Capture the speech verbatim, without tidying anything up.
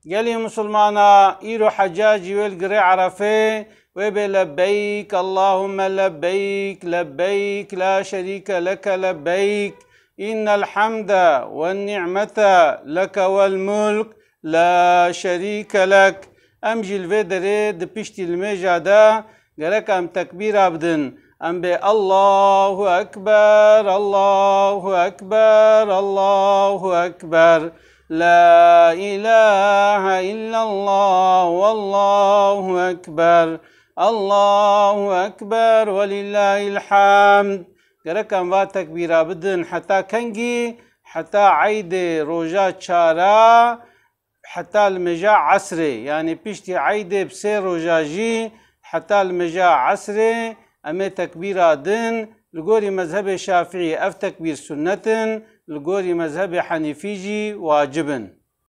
Gelî musulmana, îro heca jî wê li girê Erefê, wê bê: Lebbeyk, Allahümme lebbeyk, lebbeyk, la şerîke leke lebbeyk, innel hamde ve ni'mete leke vel mulk, la şerîke lek. Em jî li vê derê di piştî limêja de gerek em tekbîra bidin. Em bê: Allahu Ekber, Allahu Ekber, Allahu Ekber. La ilahe illallah, wallahu ekber. Allahu Ekber, welillahil hamd. Gerek em va tekbîra bidin heta kengî? Heta eydê roja çara, heta li mêja esrê, yanî piştî eydê bi sê roja jî, heta li mêja esrê em ê tekbîra din. Li gorî mezhebê Şafîî ev tekbîr sunnet in, li gorî mezhebê Henîfî jî wacib in.